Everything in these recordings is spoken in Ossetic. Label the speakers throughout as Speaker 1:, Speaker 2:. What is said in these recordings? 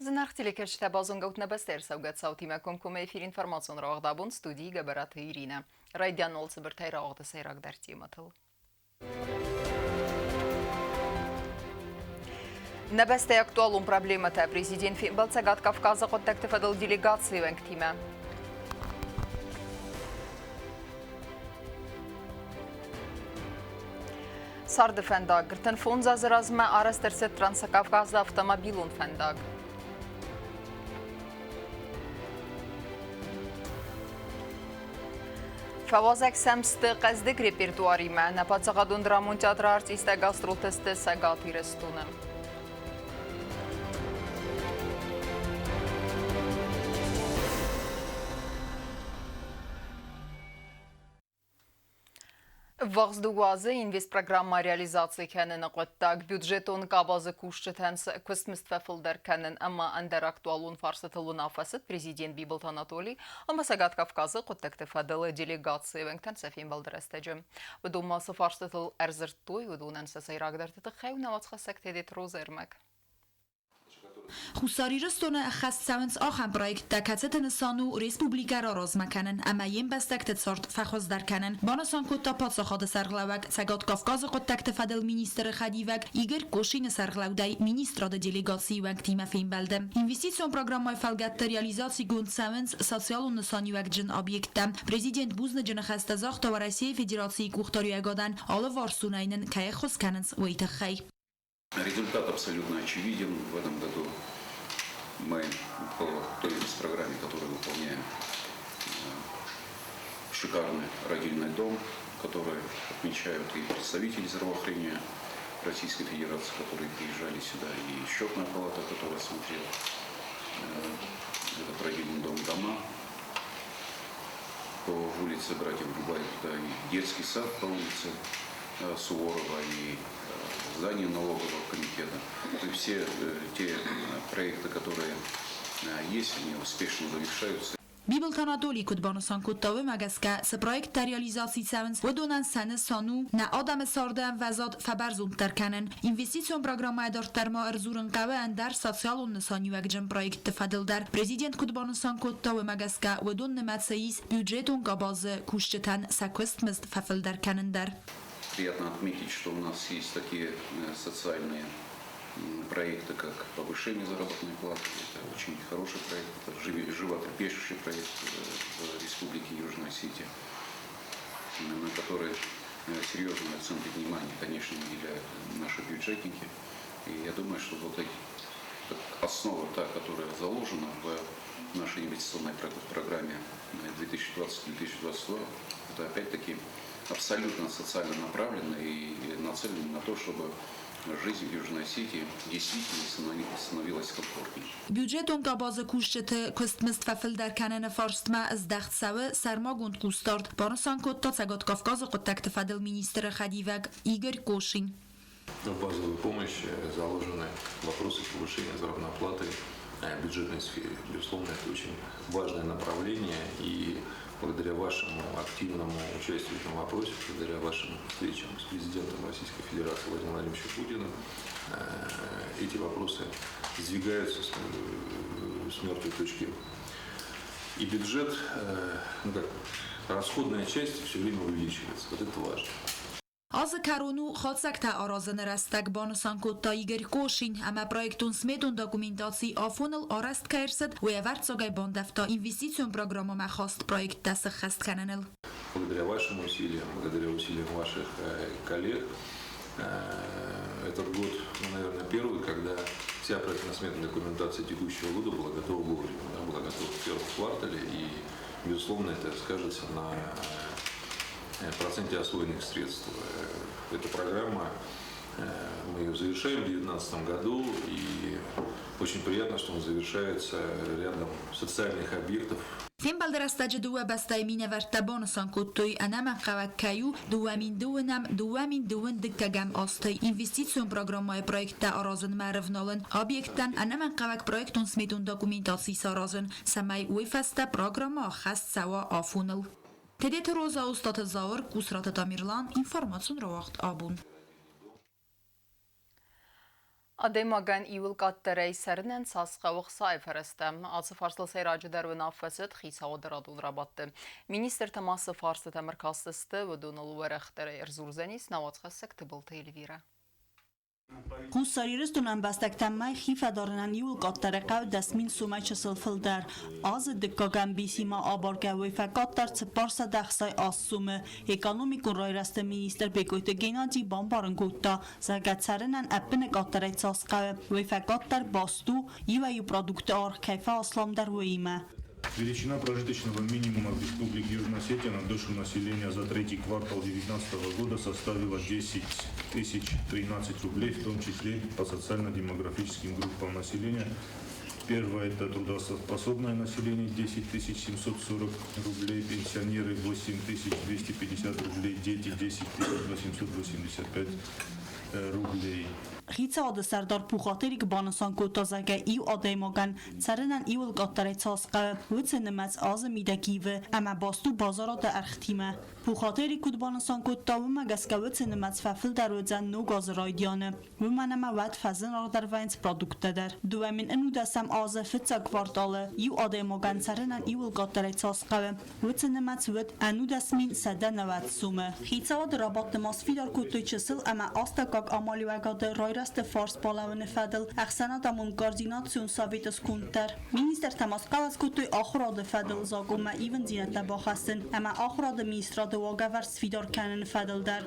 Speaker 1: Зынаргъ телекӕсджытӕ, базонгӕут нӕ бӕстӕйы ӕрцӕугӕ цаутимӕ комкоммӕ эфир информацион рауагъд абон студийы Гӕбӕраты Иринӕ. Райдиан уал цыбыртӕй рауагъды сӕйрагдӕр темӕтыл. Нӕ бӕстӕйы актуалон проблемӕтӕ президент фембӕлд Цӕгат Кавказы хъуыддӕгты фӕдыл делегацийы уӕнгтимӕ. Царды фӕндаг 35 азы размӕ арӕзт ӕрцыд Транскавказы автомобилон фӕндаг. Фӕуазӕг сӕм сты хъӕздыг репертуаримӕ. Нӕ паддзахадон драмон театры артисттӕ гастролты сты Цӕгат Ирыстоны. Ӕввахс дыууӕ инвестпрограммӕ реализаци кӕныны хъуыддаг бюджетон къабазы кусджытӕн сӕ куыстмызд фӕфылдӕр кӕнын ӕмӕ ӕндӕр актуалон фарстытыл уынаффӕ цыд президент Бибылты Анатоли ӕмӕ Цӕгат Кавказы хъуыддӕгты фӕдыл делегацийы уӕнгтӕн сӕ фембӕлды рӕстӕджы. Уыдон ма цы фарстытыл ӕрдзырдтой, уыдонӕн сӕ сӕйрагдӕрты тыххӕй нӕ уацхӕссӕг Тедеты Розӕрмӕг.
Speaker 2: Хуссар Ирыстоны ӕххӕст цӕуынц ахӕм проекттӕ, кӕцыты нысан у республикӕ раразмӕ кӕнын ӕмӕ йе мбӕстӕгты цард фӕхуыздӕр кӕнын, банысан кодта паддзахады сӕргълӕууӕг Цӕгат Кавказы хъуыддӕгты фӕдыл министры хӕдивӕг Игорь Кошины сӕргълӕудӕй министрады делегацийы уӕнгтимӕ фембӕлды. Инвестицион программӕйы фӕлгӕтты реализацигонд цӕуынц социалон нысаниуӕгджын объекттӕ. Президент бузныджы ныхӕстӕ загъта Уӕрӕсейы Федерацийы къухдариуӕгадӕн алыварсонӕй нын кӕй ӕххуыс кӕнынц, уый тыххӕй.
Speaker 3: Результат абсолютно очевиден. В этом году мы по той программе, которую выполняем, шикарный родильный дом, который отмечают и представители здравоохранения Российской Федерации, которые приезжали сюда, и счетная палата, которая смотрела этот родильный дом дома по улице Братьев Губаев, да, и детский сад по улице Суворова, и здание налогового комитета. То есть все те проекты, которые есть, они успешно завершаются.
Speaker 2: Бибылты Анатолий куыд банысан кодта, уымӕ гӕсгӕ цы проекттӕ реализаци цӕуынц, уыдонӕн сӕ нысан у нӕ адӕмы царды ӕмвӕзад фӕбӕрзонддӕр кӕнын. Инвестицион программӕйӕ дарддӕр ма ӕрдзурын хъӕуы ӕндӕр социалон нысаниуӕгджын проектты фӕдыл дӕр. Президент куыд банысан кодта, уымӕ гӕсгӕ уыдон нымӕцы ис бюджетон къабазы кусджытӕн сӕ куыстмызд фӕфылдӕр кӕнын дӕр.
Speaker 3: Приятно отметить, что у нас есть такие социальные проекты, как повышение заработной платы. Это очень хороший проект, это животрепещущий проект в Республике Южная Осетия, на который серьезные акценты внимания, конечно, уделяют наши бюджетники. И я думаю, что вот эти, основа та, которая заложена в нашей инвестиционной программе 2020-2022, это опять-таки абсолютно социально направлена и нацелена на то, чтобы жизнь в Южной Осетии действительно становилась комфортнее.
Speaker 2: Бюджетон къабазы кусджыты куыстмызд фӕфылдӕр кӕныны фарстмӕ здӕхт цӕуы сӕрмагонд хъусдард, банысан кодта Цӕгат Кавказы хъуыддӕгты фӕдыл министры хӕдивӕг Игорь Кошин.
Speaker 4: В базовую помощь заложены вопросы повышения заработной платы в бюджетной сфере. Безусловно, это очень важное направление, и благодаря вашему активному участию в этом вопросе, благодаря вашим встречам с президентом Российской Федерации Владимиром Владимировичем Путиным, эти вопросы сдвигаются с мертвой точки. И бюджет, ну как, расходная часть все время увеличивается. Вот это важно.
Speaker 2: Азы кӕрон у хатдзӕгтӕ аразыны рӕстӕг, банысан кодта Игорь Кошин, ӕмӕ проектон-сметон документаци афоныл арӕзт кӕй ӕрцыд, уый ӕвӕрццагӕй бандӕвта инвестицион программӕмӕ хаст проекттӕ сыххӕст кӕныныл.
Speaker 4: Благодаря вашим усилиям, благодаря усилиям ваших коллег, этот год, ну, наверное, первый, когда вся проектно-сметная документация текущего года была готова вовремя, она была готова в первом квартале, и, безусловно, это скажется на проценте освоенных средств. Эта программа, мы ее завершаем в 2019 году, и очень приятно, что он завершается рядом социальных объектов.
Speaker 2: Фембӕлды рӕстӕджы дыууӕ бӕстӕйы минӕвӕрттӕ банысан кодтой, ӕнӕмӕнгхъӕуӕг кӕй у 2002-ӕм 2022 азты инвестицион программӕйы проекттӕ аразынмӕ ӕрывналын, объекттӕн ӕнӕмӕнгхъӕуӕг проектон-сметон документаци саразын, цӕмӕй уый фӕстӕ программӕ ӕххӕст цӕуа афоныл. Тедеты Роза, Устаты Зауыр, Кусраты Тамерлан, информацион рауагъд абон.
Speaker 1: Адӕймагӕн иууыл къаддӕрӕй цӕрынӕн цас хъӕуы ӕхцайы фӕрӕзтӕ? Ацы фарстыл сӕйраджыдӕр уынаффӕ цыд хицауады радон рабадты. Министртӕ ма цы фарстытӕм ӕркастысты, уыдоныл уӕрӕхдӕрӕй ӕрдзурдзӕнис нӕ уацхӕссӕг Тыбылты Эльвирӕ.
Speaker 5: Хуссар Ирыстоны ӕмбӕстӕгтӕм мӕй хи фӕдарынӕн иууыл къаддӕр хъӕуы 10 000 сомӕй чысыл фылдӕр. Азы дыккаг ӕмбисимӕ абаргӕ уый фӕкъаддӕр 468 сомы. Экономикон райрӕзты министр Бекъойты Геннадий бамбарын кодта, зӕгъгӕ, цӕрынӕн ӕппынӕкъаддӕрӕй цас хъӕуы, уый фӕкъаддӕр баст у, иуӕй-иу продукты аргъ кӕй фӕасламдӕр, уыимӕ.
Speaker 6: Величина прожиточного минимума в Республике Южная Осетия на душу населения за третий квартал 2019 года составила 10 013 рублей, в том числе по социально-демографическим группам населения. Первое – это трудоспособное население 10 740 рублей, пенсионеры 8 250 рублей, дети 10 885 рублей.
Speaker 5: Хицауады сӕрдар Пухаты Эрик банысан кодта, зӕгъгӕ, иу адӕймагӕн цӕрынӕн иууыл къаддӕрӕй цас хъӕуы, уыцы нымӕц азы мидӕг ивы ӕмӕ баст у базарады ӕргътимӕ. Пухаты Эрик куыд банысан кодта, уымӕ гӕсгӕ уыцы нымӕц фӕфылдӕр уыдзӕн ног азы райдианы, уымӕн ӕмӕ уӕд фӕзынаргъдӕр вӕййынц продукттӕ дӕр. 2011 азы фыццаг кварталы иу адӕймагӕн цӕрынӕн иууыл къаддӕрӕй цас хъӕуы, Уыцы нымӕц уыд 19190 сомы. Хицауады рабадты ма сфидар кодтой чысыл ӕмӕ астӕуккаг амалиуӕгады райрӕзты фарс балӕууыны фӕдыл ӕхсӕнадӕмон координацион советы сконд дӕр. Министртӕ ма схъӕлӕс кодтой ахуырады фӕдыл закъонмӕ ивындзинӕдтӕ бахӕссын ӕмӕ ахуырады министрады уагӕвӕрд сфидар кӕныны фӕдыл дӕр.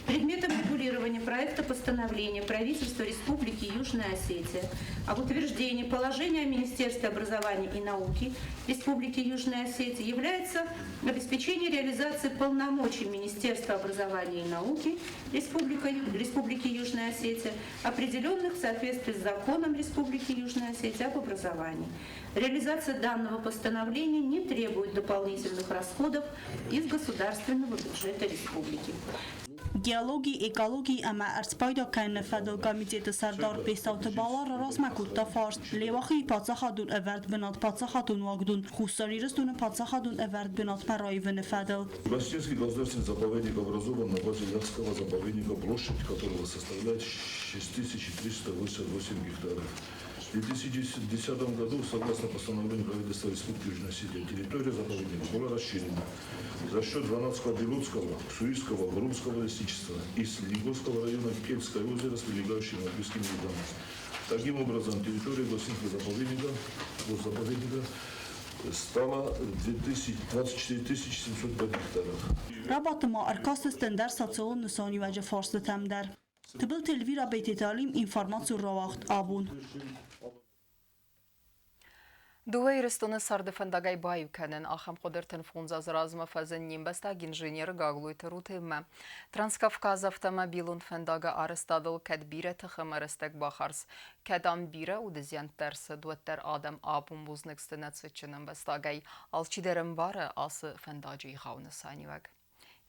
Speaker 7: Предметом регулирования проекта постановления правительства Республики Южная Осетия об утверждении положения о Министерстве образования и науки Республики Южная Осетия является обеспечение реализации полномочий Министерства образования и науки Республики Южная Осетия, определенных в соответствии с законом Республики Южная Осетия об образовании. Реализация данного постановления не требует дополнительных расходов из государственного бюджета республики.
Speaker 5: Геологи, экологи ӕмӕ ӕрдзпайда кӕныны фӕдыл комитеты сӕрдар Бестауты Бала раразмӕ кодта фарст Леуахийы паддзахадон ӕвӕрд бынат паддзахадон уагдон Хуссар Ирыстоны паддзахадон ӕвӕрд бынатмӕ раивыны фӕдыл.
Speaker 6: Гостинский государственный заповедник образован на базе Ляхского заповедника, площадь которого составляет 6388 гектаров. В 2010 году, согласно постановлению правительства Республики Южная Осетия, территория заповедника была расширена за счет 12-го Белудского, Суйского, Грумского лесничества и Селигорского района Кельтское озеро с прилегающими альпийскими видами. Таким образом, территория Гостинского заповедника, госзаповедника стала 24 705 гектаров.
Speaker 5: Рабадты ма ӕркастысты ӕндӕр социалон нысаниуӕджы фарстытӕм дӕр. Тыбылты Эльвира Бейтеталим информацион рауагъд абон.
Speaker 1: Дыууӕ Ирыстоны царды фӕндагӕй баиу кӕнын ахӕм хъуыды 35 азы размӕ фӕзынд не мбӕстаг инженер Гаглойты Рутеммӕ. Транскавказ автомобилон фӕндагы арӕзтадыл кӕд бирӕ тых ӕмӕ рӕстӕг бахардз, кӕд ам бирӕ уды зиӕнттӕ ӕрцыд, уӕддӕр адӕм абон бузныг сты нӕ цытджын ӕмбӕстагӕй. Алчидӕр ӕмбары ацы фӕндаджы егъау нысаниуӕг.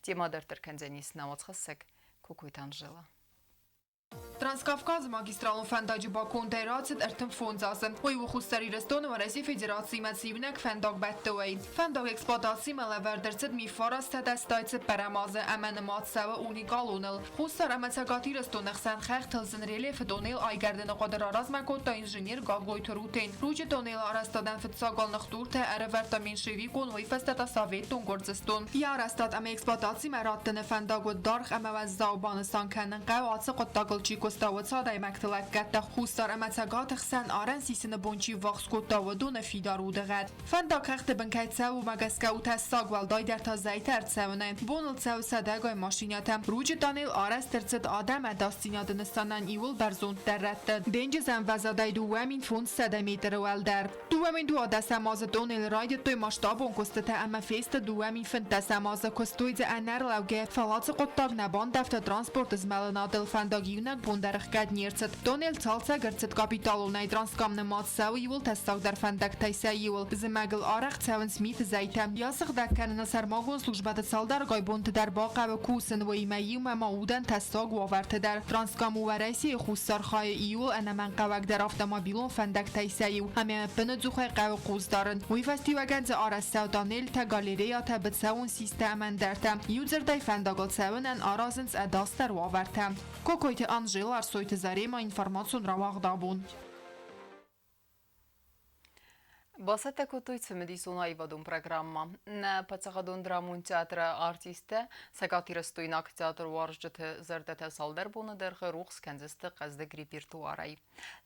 Speaker 1: Темӕ дарддӕр кӕндзӕнис нӕ уацхӕссӕг Кокойты Анжела.
Speaker 8: Транскавказы магистралон фӕндаджы бакондӕй рацыд 35 азы. Уый у Хуссар Ирыстоны Уӕрӕсейы Федерациимӕ цы иунӕг фӕндаг бӕтты, уый. Фӕндаг эксплуатацимӕ лӕвӕрд ӕрцыд 1984 азы ӕмӕ нымад цӕуы уникалоныл. Хуссар ӕмӕ Цӕгат Ирыстоны хсӕн хӕхтыл зын рельефы тоннел айгӕрдыны хъуыды раразмӕ кодта инженер Гаглойты Рутен. Ручъы тоннелы арӕзтадӕн фыццаг ныхдуртӕ ӕрӕвӕрдта меньшевикон, уый фӕстӕ та советон Гуырдзыстон. Йӕ арӕзтад ӕмӕ эксплуатацимӕ раттыны фӕндаг уыд даргъ ӕмӕ уӕззау, банысан кӕнын хъӕуы, ацы хъуыддагыл чи куыста, уыцы адӕймӕгты лӕггӕдтӕ Хуссар ӕмӕ Цӕгаты хсӕн арӕн сисыны бон чи ввахс кодта, уыдоны фидар удыгъӕд. Фӕндаг хӕхты бын кӕй цӕуы, уымӕ гӕсгӕ у тӕссаг, уӕлдайдӕр та зӕйтӕ ӕрцӕуынӕй. Боныл цӕуы сӕдӕгай машинӕтӕ. Ручъы тъанел арӕзт ӕрцыд адӕм ӕдасдзинады нысанӕн иууыл бӕрзонддӕр рӕтты, денджыз ӕмвӕзадӕй 2500 метры уӕлдӕр. 2012 азы тъонелы райдыдтой масштабон куыстытӕ ӕмӕ фесты 2015 азы куыстой дзы ӕнӕрлӕугӕ, фӕлӕ ацы хъуыддаг нӕ бандӕвта транспорты змӕлынадыл, фӕндаг иунӕг бон дӕр ӕхгӕд не рцыд. Тъонел цалцӕг ӕрцыд капиталонӕй, Транскам нымад цӕуы иууыл тӕссагдӕр фӕндӕгтӕй сӕ иуыл. Зымӕгыл арӕх цӕуынц миты зӕйтӕ. Йӕ сыгъдӕг кӕныны сӕрмагонд службӕты цалдӕргай бонты дӕр бахъӕуы кусын, уыимӕ иумӕ ма удӕн тӕссаг уавӕрты дӕр. Транскам у Уӕрӕсейы хуссар хайы иууыл ӕнӕмӕнгхъӕуӕгдӕр автомобилон фӕндӕгтӕй сӕ иу, ӕмӕ ӕппынӕдзухӕй хъӕуы хъус дарын. Уый фӕстиуӕгӕн дзы арӕзт цӕуы тоннелтӕ, галереятӕ, быцӕуон систӕ ӕмӕ ӕндӕртӕ. Иудзырдӕй, фӕндагыл цӕуынӕн аразынц ӕдасдӕр уавӕртӕ. Кокойты Анжела, Ӕрсойты Заремӕ, информацион рауагъд абон.
Speaker 1: Бацӕттӕ кодтой цымыдисон аивадон программӕ. Нӕ паддзахадон драмон театры артисттӕ цӕгатирыстойнаг театруарзджыты зӕрдӕтӕ цалдӕр боны дӕргъы рухс кӕндзысты хъӕздыг репертуарӕй.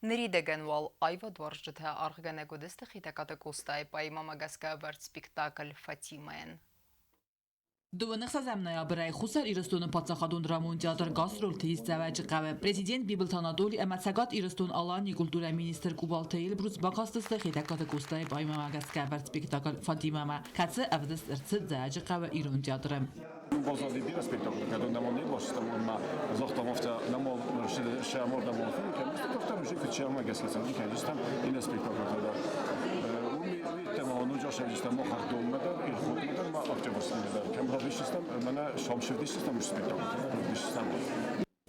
Speaker 1: Ныридӕгӕн уал аивадуарзджытӕ аргъгӕнӕг уыдысты Хетӕгкаты Къостайы поэмӕмӕ гӕсгӕ ӕвӕрд спектакль «Фатимӕ-йӕн».
Speaker 9: 26 ноябрӕй Хуссар Ирыстоны паддзахадон драмон театр гастролты ис Дзӕуӕджыхъӕуы. Президент Бибылты Анатоли ӕмӕ Цӕгат Ирыстон-Аланийы культурӕйы министр Къубалты Эльбрус бакастысты Хетӕгкаты Къостайы поэмӕмӕ гӕсгӕ ӕвӕрд спектакль «Фатимӕ-мӕ», кӕцы ӕвдыст ӕрцыд Дзӕуӕджыхъӕуы ирон театры.
Speaker 10: Баззади бирӕ спектакль, кӕдон нӕма не бахсыстам, ӕмӕ загътам афтӕ, нӕма сӕ мордӕмон фильм кӕндзыстӕм, афтӕ музыкӕ чемӕ гӕсгӕ цӕуын кӕндзыстӕм иннӕ спектакльтӕ дӕр. Уым ноджы асайдзыстӕм Махардонмӕ дӕр, Ирхотмӕ дӕр, ма Октябрьскиймӕ дӕр. Кӕм равдисдзыстӕм, мӕнӕ сом сӕвдисдзыстӕм уыцы спектакльтӕ равдисдзыстӕм.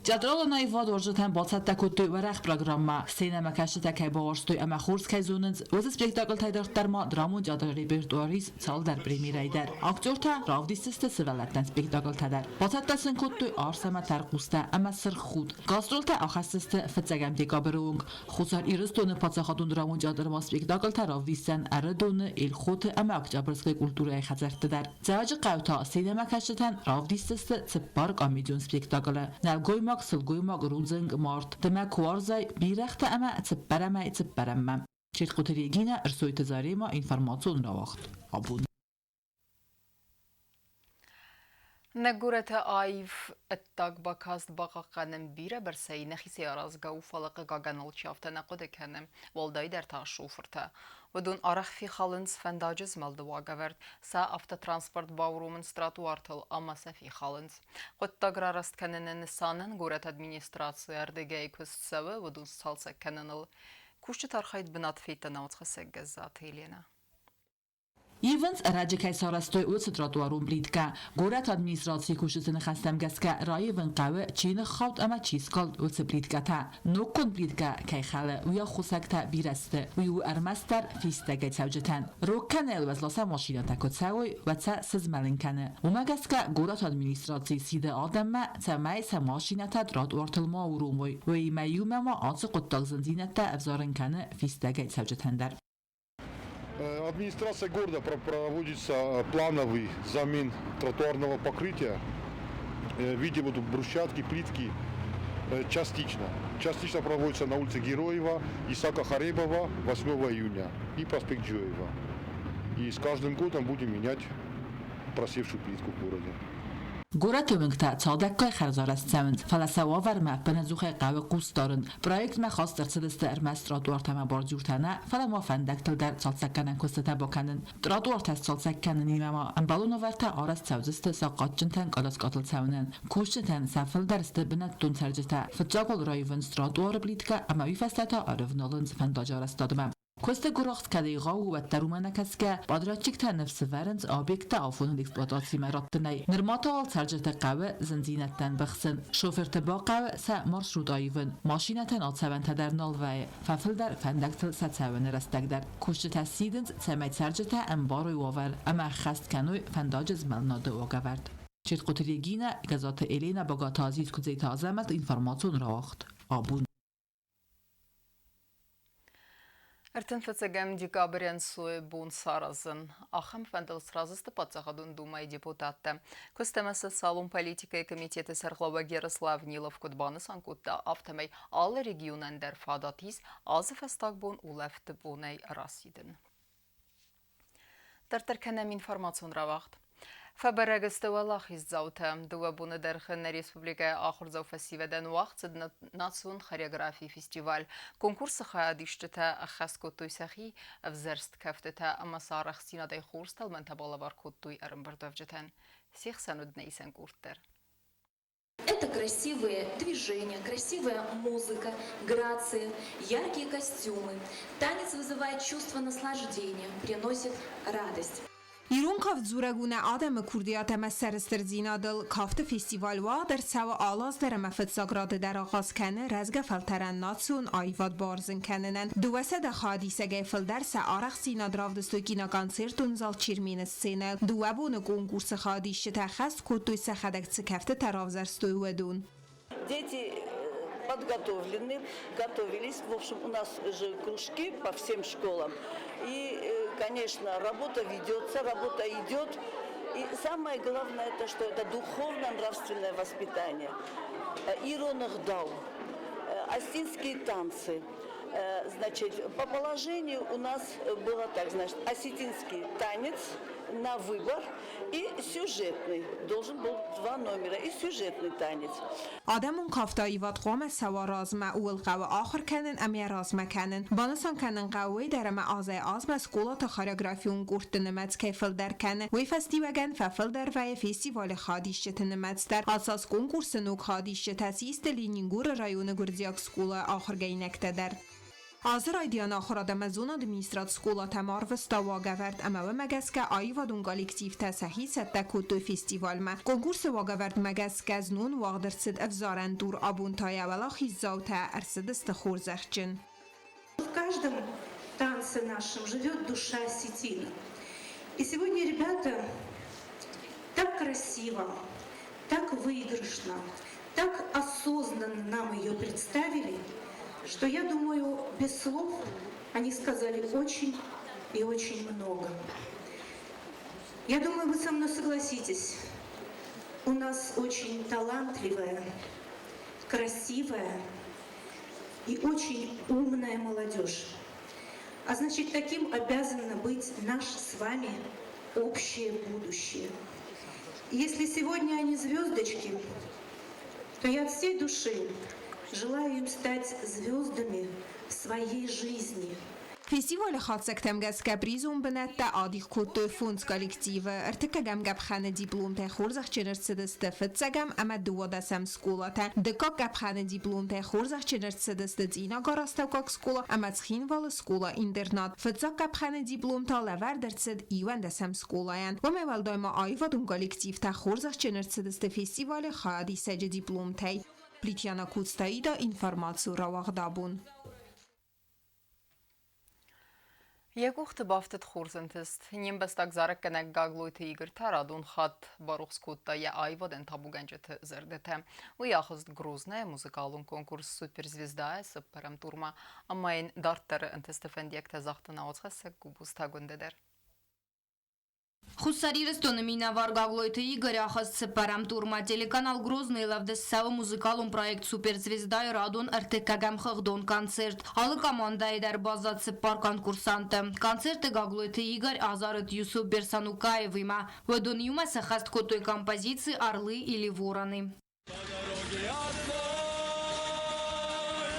Speaker 9: Театралон аивадуарзджытӕн бацӕттӕ кодтой уӕрӕх программӕ. Сценӕмӕкӕсджытӕ кӕй бауарзтой ӕмӕ хорз кӕй зонынц, уыцы спектакльтӕй дарддӕр ма драмон театры репертуар ис цалдӕр премьерӕйы дӕр. Актертӕ равдисдзысты сывӕллӕттӕн спектакльтӕ дӕр. Бацӕттӕ сын кодтой арс ӕмӕ тӕрхъустӕ ӕмӕ сырх худ. Гастролтӕ ахӕсдзысты фыццӕгӕм декабры онг. Хуссар Ирыстоны паддзахадон драмон театры ма спектакльтӕ равдисдзӕн Ӕрыдоны, Эльхоты ӕмӕ Октябрьскӕйы культурӕйы хӕдзӕртты дӕр. Дзӕуӕджыхъӕу та сценӕмӕкӕсджытӕн равдисдзысты цыппар комедион спектаклы: Нӕлгоймаг, сылгоймаг, рудзынг, мард, Дымӕ куы уарзай, бирӕгътӕ ӕмӕ цыппӕрӕмӕй цыппӕрӕммӕ. Чертхъоты Регинӕ, Ӕрсойты Заремӕ, информацион рауагъд. Абон.
Speaker 1: Нӕ горӕты аив ӕддаг бакаст бахъахъхъӕнын бирӕбӕрцӕй нӕхицӕй аразгӕ у, фӕлӕ хъыгагӕн алчи афтӕ нӕ хъуыды кӕны, уӕлдайдӕр та шофыртӕ. Уыдон арӕх фехалынц фӕндаджы змӕлды уагӕвӕрд, сӕ автотранспорт бауромынц тротуартыл ӕмӕ сӕ фехалынц. Хъуыддаг рараст кӕныны нысанӕн горӕты администрацийы ӕрдыгӕй куыст цӕуы уыдон сцалцӕг кӕныныл. Кусджыты архайд бынат федта науцхӕссӕг Гӕззаты Еленӕ.
Speaker 9: Ивынц, ӕрӕджы кӕй сарӕзтой, уыцы тротуарон плиткӕ. Горӕты администрацийы кусджыты ныхӕстӕм гӕсгӕ, раивын хъӕуы, чи ныххауд ӕмӕ чи скалд, уыцы плиткӕтӕ. Ноггонд плиткӕ кӕй хӕлы, уый аххосӕгтӕ бирӕ сты. Уый у ӕрмӕстдӕр фистӕгӕй цӕуджытӕн. Рог кӕнӕ уӕзласӕн машинӕтӕ куы цӕуой, уӕд сӕ сызмӕлын кӕны. Уымӕ гӕсгӕ горӕты администраци сиды адӕммӕ, цӕмӕй сӕ машинӕтӕ тротуартыл ма уромой. Уыимӕ иумӕ ма ацы хъуыддаг зындзинӕдтӕ ӕвзарын кӕны фистӕгӕй цӕуджытӕн дӕр.
Speaker 11: Администрация города проводится плановый замен тротуарного покрытия в виде вот брусчатки, плитки частично. Частично проводится на улице Героева, Исака Харебова 8 июня и проспект Джоева. И с каждым годом будем менять просевшую плитку в городе.
Speaker 9: Горӕты уынгтӕ цалдӕггай хӕрзарӕзт цӕуынц, фӕлӕ сӕ уавӕрмӕ ӕппынӕдзухӕй хъӕуы хъус дарын. Проектмӕ хаст ӕрцыдысты ӕрмӕст тротуартӕ ӕмӕ бордюртӕ нӕ, фӕлӕ ма фӕндӕгтыл дӕр цалцӕггӕнӕн куыстытӕ бакӕнын. Тротуартӕ сцалцӕг кӕнынимӕ ма ӕмбӕлон уавӕртӕ арӕзт цӕудзысты сахъатджынтӕн къаласкъатыл цӕуынӕн. Кусджытӕн сӕ фылдӕр сты бынӕттон цӕрджытӕ. Фыццаг уал раивынц тротуары плиткӕ ӕмӕ уый фӕстӕ та ӕрывналынц фӕндаджы арӕзтадмӕ. Куысты гуырахст кӕдӕй гъӕуы, уӕддӕр уымӕ нӕ кӕсгӕ, подрядчиктӕ ныфс ӕвӕрынц объекттӕ афоныл эксплуатацимӕ раттынӕй. Нырма та уал цӕрджыты хъӕуы зындзинӕдтӕн быхсын. Шофырты бахъӕуы сӕ маршрут аивын. Машинӕтӕн ацӕуӕнтӕ дӕр нал вӕййы, фӕфылдӕр фӕндӕгтыл сӕ цӕуыны рӕстӕг дӕр. Кусджытӕ сидынц, цӕмӕй цӕрджытӕ ӕмбарой уавӕр ӕмӕ ӕххӕст кӕной фӕндаджы змӕлынады уагӕвӕрд. Чертхъоты Регинӕ, Гӕззаты Еленӕ, Богаты Азиз, Куыдзеты Азӕмӕт, информацион рауагъд. Абон.
Speaker 1: 35 декабрӕн сойы бон саразын. Ахӕм фӕндыл сразы сты Паддзахадон Думӕйы депутаттӕ. Куыст ӕмӕ социалон политикӕйы комитеты сӕргълӕууӕг Ярослав Нилов куыд банысан кодта, афтӕмӕй алы регионӕн дӕр фадат ис азы фӕстаг бон улӕфты бонӕй расидын. Дарддӕр кӕнӕм информацион рауагъд. Фӕбӕрӕг сты уӕлахиздзаутӕ. Дыууӕ боны дӕргъы нӕ республикӕйы ахуырдзау фӕсивӕдӕн уагъд цыд национ хореографийы фестиваль. Конкурсы хайадисджытӕ ӕххӕст кодтой сӕхи ӕвзӕрст кӕфтытӕ ӕмӕ сӕ арӕхстдзинадӕй хорз тӕлмӕнтӕ балӕвар кодтой ӕрӕмбырдуӕвджытӕн. Се хсӕн уыд нӕ исӕн къорд дӕр.
Speaker 12: Это красивые движения, красивая музыка, грация, яркие костюмы. Танец вызывает чувство наслаждения, приносит радость.
Speaker 13: Ирон кафт дзурӕг у нӕ адӕмы курдиат ӕмӕ сӕрыстырдзинадыл. Кафты фестиваль уагъд ӕрцӕуы алы аз дӕр ӕмӕ фыццаг рады дӕр ахъаз кӕны рӕзгӕ фӕлтӕрӕн национ аивад бауарзын кӕнынӕн. 200 хайадисӕгӕй фылдӕр сӕ арӕхстдзинад равдыстой киноконцертон зал Чермены сценӕйыл. Дыууӕ боны конкурсы хайадисджытӕ хӕст кодтой сӕхӕдӕг цы кӕфтытӕ равзӕрстой, уыдон.
Speaker 14: Дети. Подготовлены, готовились. В общем, у нас же кружки по всем школам. И, конечно, работа ведется, работа идет. И самое главное, это что это духовно-нравственное воспитание. Ирон ӕгъдау, осетинские танцы. Значит, по положению у нас было так, значит, осетинский танец на выбор и сюжетный. Должен был два номера и сюжетный танец.
Speaker 13: Адӕмон кафты аивад хъуамӕ цӕуа размӕ, ууыл хъӕуы ахуыр кӕнын ӕмӕ йӕ размӕ кӕнын. Банысан кӕнын хъӕуы уый дӕр, ӕмӕ азӕй-азмӕ скъолаты хореографион къордты нымӕц кӕй фылдӕр кӕны, уый фӕстиуӕгӕн фӕфылдӕр вӕййы фестивалы хайадисджыты нымӕц дӕр. Ацы аз конкурсы ног хайадисджытӕ систы Ленингоры районы гуырдзиаг скъолайы ахуыргӕнинӕгтӕ дӕр. Азы райдиан ахуырад ӕмӕ зонады министрад скъолатӕм арвыста уагӕвӕрд ӕмӕ уымӕ гӕсгӕ аивадон коллективтӕ сӕхи цӕттӕ кодтой фестивальмӕ. Конкурсы уагӕвӕрдмӕ гӕсгӕ знон уагъд ӕрцыд ӕвзарӕн тур, абон та йӕ уӕлахиздзаутӕ ӕрцыдысты хорзӕхджын.
Speaker 7: В каждом танце нашем живет душа осетина. И сегодня ребята так красиво, так выигрышно, так осознанно нам ее представили, что, я думаю, без слов они сказали очень и очень много. Я думаю, вы со мной согласитесь. У нас очень талантливая, красивая и очень умная молодежь. А значит, таким обязано быть наше с вами общее будущее. Если сегодня они звездочки, то я от всей души желаю им стать звездами в своей жизни.
Speaker 13: Фестивалы хатдзӕгтӕм гӕсгӕ призон бынӕттӕ адих кодтой фондз коллективы. Ӕртыккӕгӕм къӕпхӕны дипломтӕ хорзӕхджын ӕрцыдысты фыццӕгӕм ӕмӕ дыууадӕсӕм скъолатӕ. Дыккаг къӕпхӕны дипломтӕ хорзӕхджын ӕрцыдысты Цъинагары астӕуккаг скъола ӕмӕ Цхинвалы скъола-интернат. Фыццаг къӕпхӕны диплом та лӕвӕрд ӕрцыд иуӕндӕсӕм скъолайӕн. Уымӕй уӕлдай ма аивадон коллективтӕ хорзӕхджын ӕрцыдысты фестивалы хайадисӕджы дипломтӕй. Плитьяна Куцтаида информацийы рауагъдабон.
Speaker 1: Йӕ къухты бафтыд хорз ӕнтыст. Не мбӕстаг зарӕггӕнӕг Гаглойты Игорь та радон хатт барухс кодта йӕ аивадӕн табугӕнджыты зӕрдӕтӕ. Уый ахызт Грознайы музыкалон конкурс «Суперзвезда»-йы цыппӕрӕм турмӕ ӕмӕ йын дарддӕры ӕнтысты фӕндиӕгтӕ загъта науӕдзхӕссӕг Губуз Тагундӕ дӕр.
Speaker 15: Хуссар Ирыстоны минӕвар Гаглойты Игорь ахызт цыппӕрӕм турмӕ. Телеканал Грозный лӕвдыст цӕуы музыкалон проект «Суперзвезда»-йы радон ӕртыккӕгӕм хыгъдон концерт. Алы командӕйы дӕр баззад цыппар конкурсанты. Концерты Гаглойты Игорь азарыд Юсуп Берсанукаевимӕ. Уыдон иумӕ сӕххӕст кодтой композици «Орлы или вороны».
Speaker 16: По дороге одной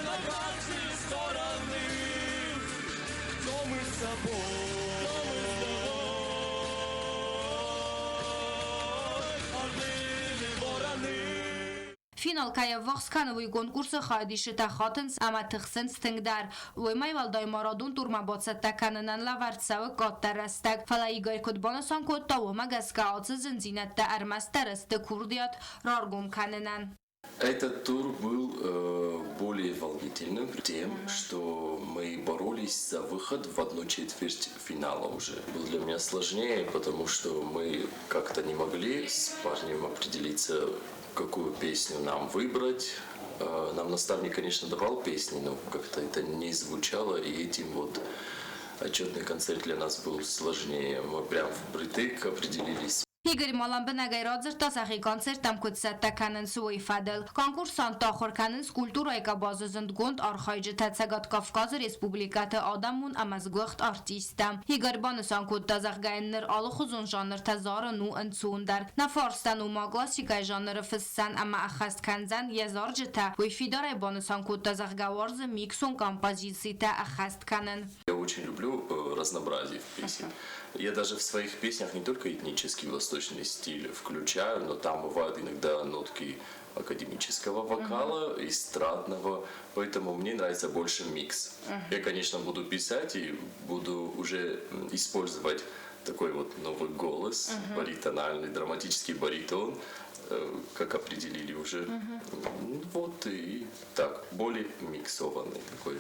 Speaker 16: на каждой стороны, кто мы с тобой, кто мы с тобой, орлы или вороны.
Speaker 15: Финал кӕй ӕввахс кӕны, уый конкурсы хайадисджытӕ хатынц ӕмӕ тыхсынц тынгдӕр. Уымӕй уӕлдай ма радон турмӕ бацӕттӕ кӕнынӕн лӕвӕрд цӕуы къаддӕр рӕстӕг. Фӕлӕ Игорь куыд банысан кодта, уымӕ гӕсгӕ ацы зындзинӕдтӕ ӕрмӕстдӕр сты курдиат раргом кӕнынӕн.
Speaker 17: Этот тур был более волнительным тем, что мы боролись за выход в одну четверть финала уже. Был для меня сложнее, потому что мы как-то не могли с парнем определиться, какую песню нам выбрать. Нам наставник, конечно, давал песни, но как-то это не звучало, и этим вот отчетный концерт для нас был сложнее. Мы прям впритык определились.
Speaker 15: Игорь ма лӕмбынӕгӕй радзырдта сӕхи концерттӕм куыд цӕттӕ кӕнынц, уый фӕдыл. Конкурсантты ахуыр кӕнынц культурӕйы къабазы зындгонд архайджытӕ Цӕгат Кавказы республикӕты адӕмон ӕмӕ сгуыхт артисттӕ. Игорь банысан кодта, зӕгъгӕ йын ныр алыхуызон жанртӕ зарын у ӕнцондӕр. Нӕ фарстӕн у ма классикӕйы жанры фыссӕн ӕмӕ ӕххӕст кӕндзӕн йӕ зарджытӕ. Уый фидарӕй банысан кодта, зӕгъгӕ, уарзы миксон композицитӕ ӕххӕст кӕнын.
Speaker 17: Я очень люблю разнообразие в песне. Я даже в своих песнях не только этнический восточный стиль включаю, но там бывают иногда нотки академического вокала, эстрадного, поэтому мне нравится больше микс. Я, конечно, буду писать и буду уже использовать такой вот новый голос, баритональный, драматический баритон, как определили уже. Вот и так, более миксованный такой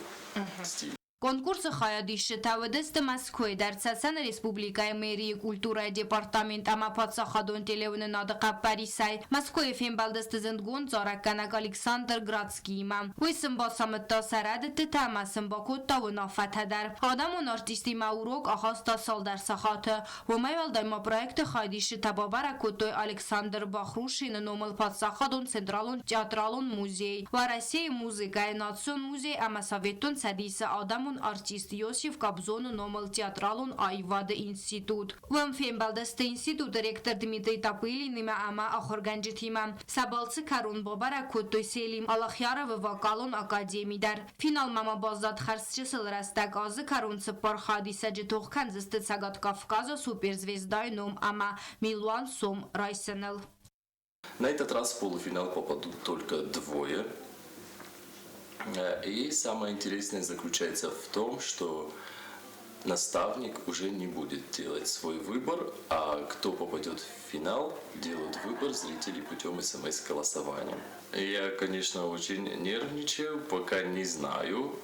Speaker 17: стиль.
Speaker 15: Конкурсы хайадисджытӕ уыдысты Мӕскуыйы дӕр, Цӕцӕны Республикӕйы мэрийы культурӕйы департамент ӕмӕ паддзахадон телеуынынады хъӕппӕрисӕй. Мӕскуыйы фембӕлдысты зындгонд зарӕггӕнӕг Александр Градскиимӕ. Уый сын бацамыдта сӕ рӕдыдтытӕ ӕмӕ сын бакодта уынаффӕтӕ дӕр. Адӕмон артистимӕ урок ахаста цалдӕр сахаты. Уымӕй уӕлдай ма проекты хайадисджытӕ бабӕрӕг кодтой Александр Бахрушины номыл паддзахадон централон театралон музей, Уӕрӕсейы музыкӕйы национ музей ӕмӕ Советон Цӕдисы адӕмон артист Иосиф Кобзоны номыл театралон аивады институт. Уым фембӕлдысты институты ректор Дмитрий Топылинимӕ ӕмӕ ахуыргӕнджытимӕ. Сӕ балцы кӕрон бабӕрӕг кодтой Селим Алахьяровы вокалон академи дӕр. Финалмӕ ма баззад хӕрзчысыл рӕстӕг азы кӕрон цыппар хайадисӕджы тох кӕндзысты Цӕгат Кавказы суперзвездайы ном ӕмӕ милуан сом райсыныл.
Speaker 17: На этот раз в полуфинал попадут только двое. И самое интересное заключается в том, что наставник уже не будет делать свой выбор, а кто попадет в финал, делают выбор зрители путем смс-голосования. Я, конечно, очень нервничаю, пока не знаю,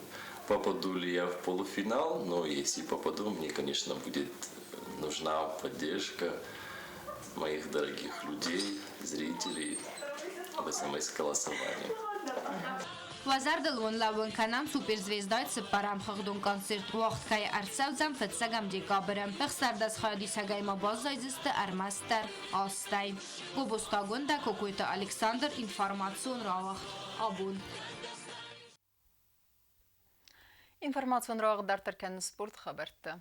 Speaker 17: попаду ли я в полуфинал, но если попаду, мне, конечно, будет нужна поддержка моих дорогих людей, зрителей в смс-голосовании.
Speaker 15: Уӕ зӕрдыл уын лӕууын кӕнӕм Суперзвездайы цыппӕрӕм хыгъдон концерт уагъд кӕй ӕрцӕудзӕн фыццӕгӕм декабры. Ӕхсӕрдӕс хайадисӕгӕй ма баззайдзысты ӕрмӕстдӕр астӕй. Гобозты Агуындӕ, Кокойты Александр, информацион рауагъд абон.
Speaker 1: Информацион рауагъд дарддӕр кӕны спорт хабӕрттӕ.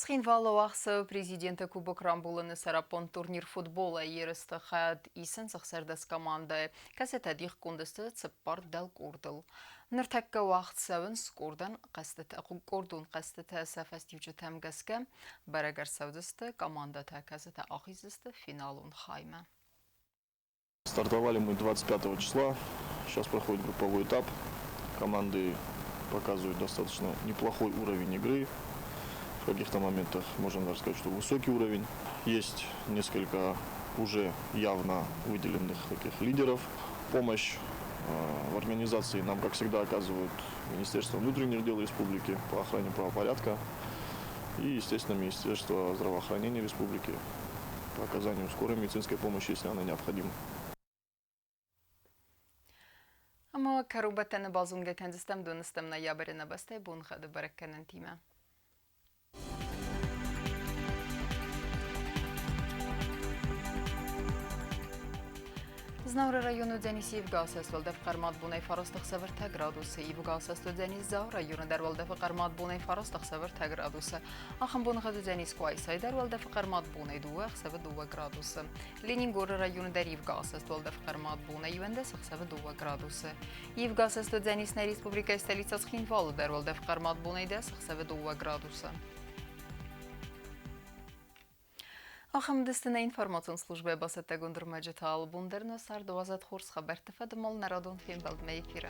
Speaker 1: Цхинвалы уагъд президенты Кубок рамбулыны сӕраппонд турнир футболӕй ерысты хайад исынц ӕхсӕрдӕс командӕйы, кӕцытӕ дихгонд сты цыппар дӕлкъордыл. Ныртӕккӕ уагъд цӕуынц къордӕн хъӕзтытӕ, къордон хъӕзтытӕ сӕ фӕстиуджытӕм гӕсгӕ бӕрӕг ӕрцӕудзысты командӕтӕ, кӕцытӕ ахиздзысты финалон хаймӕ.
Speaker 18: Стартовали мы 25 числа. Сейчас проходит групповой этап. Команды показывают достаточно неплохой уровень игры. В каких-то моментах можно даже сказать, что высокий уровень. Есть несколько уже явно выделенных таких лидеров. Помощь в организации нам, как всегда, оказывают Министерство внутренних дел Республики по охране правопорядка и, естественно, Министерство здравоохранения Республики по оказанию скорой медицинской помощи, если она необходима.
Speaker 1: Ӕмӕ кӕронбӕттӕны базонгӕ кӕндзыстӕм доныстӕм ноябры нӕ бӕстӕйы боныгъӕды бӕрӕггӕнӕнтимӕ. Знауыры районы уыдзӕнис ивгӕ уӕлдӕф хъӕрмад бонӕй 9 ӕхсӕв 3 градусы. Ивгӕ уыдзӕнис Дзауы районы дӕр уӕлдӕфы хъӕрмад бонӕй 9 ӕхсӕв 3 градусы. Ахӕм боныгъӕд уыдзӕнис Къуайсайы дӕр уӕлдӕфы хъӕрмад бонӕй 2 ӕхсӕвы 2 градусы. Ленингоры районы дӕр ивгӕ уӕлдӕф хъӕрмад бонӕй 11 ӕхсӕвы 2 градусы. Ивгӕ уыдзӕнис нӕ республикӕйы столицӕ Цхинвалы дӕр уӕлдӕф хъӕрмад бонӕй 10 ӕхсӕвы 2 градусы. Ахӕм уыдысты нӕ информацион службӕйы бацӕттӕгонд ӕрмӕджытӕ. Алыбон дӕр нӕ царды уадзӕд хорз хабӕртты фӕдыл нӕ радон фембӕлдмӕ эфиры.